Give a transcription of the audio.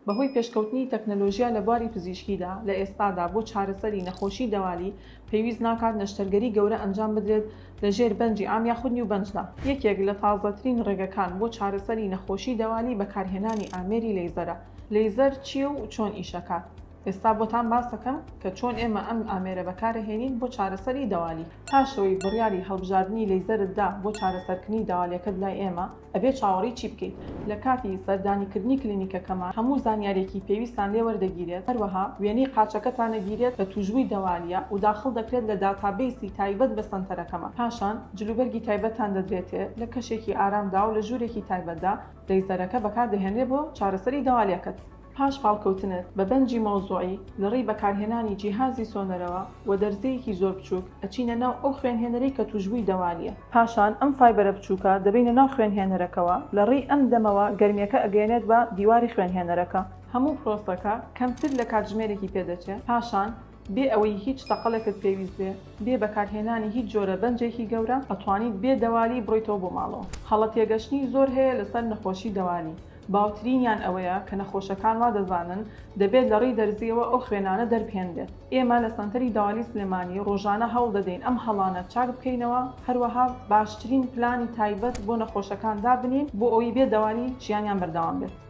بەهۆی پێشکەوتنی تەکنەلۆژیا لە بواری پزیشکیدا، لە ئێستادا بۆ چارەسەری نەخۆشی دەوالی پێویست ناکات نەشتەرگەری گەورە ئەنجام بدرێت لە ژێر بەنجی عام یاخود نیوبەنجدا. یەکێک لە تازەترین ڕێگەکان بۆ چارەسەری نەخۆشی دەوالی بەکارهێنانی ئامێری لەیزەرە. لەیزەر چییە و چۆن ئیشەکات؟ ئێستا بۆتان باسەکەم کە چۆن ئێمە ئەم ئامێرە بەکارەهێنین بۆ چارەسەری دەوالی. پاش ئەوەی بڕیاری هەڵبژاردنی لەیزەرت دا بۆ چارەسەرکردنی دەوالیەکەت لای ئێمە، ئەبێ چاوەڕێی چی بکەیت؟ لە کاتی سەردانیکردنی کلینیکەکەمان هەموو زانیاریەکی پێویستان لێ وەردەگیرێت، هەروەها وێنەی قاچەکەتان ئەگیرێت کە توشبووی دەوالیە و داخڵ دەکرێت لە database ی تایبەت بە سەنتەرەکەمان. پاشان جلوبەرگی تایبەتتان دەدرێتێ لە کەشێکی ئارامدا و لە ژوورێکی تایبەتدا لەیزەرەکە بەکاردەهێنرێ بۆ چارەسەری دەوالیەکەت. پاش پاڵکەوتنت بە بەنجی مەوزوعی لە ڕێی بەکارهێنانی جیهازی سۆنەرەوە و دەرزییەکی زۆر بچووک ئەچینە ناو ئەو خوێنهێنەرەی کە تووشبووی دەوالییە. پاشان ئەم fiber ە بچووکە دەبەینە ناو خوێنهێنەرەکەوە، لە ڕێی ئەم دەمەوە گەرمییەکە ئەگەیەنێت بە دیواری خوێنهێنەرەکە. هەموو پرۆسەکە کەمتر لە کاتژمێرێکی پێ دەچێ. پاشان بێ ئەوەی هیچ تەقەڵێکت پێویست بێ، بێ بەکارهێنانی هیچ جۆرە بەنجێکی گەورە، ئەتوانیت بێ دەوالی بڕۆیتەوە بۆ ماڵەوە. هەڵە تێگەشتنی زۆر هەیە لەسەر نەخۆشی دەوالی. باوترینیان ئەوەیە کە نەخۆشەکان وا دەزانن دەبێت لە ڕێی دەرزییەوە ئەو خوێنانە دەربهێنرێت. ئێمە لە سەنتەری دەوالی سلێمانی ڕۆژانە هەوڵ دەدەین ئەم هەڵانە چاک بکەینەوە، هەروەها باشترین پلانی تایبەت بۆ نەخۆشەکان دابنێین بۆ ئەوەی بێ دەوالی ژیانیان بەردەوام بێت.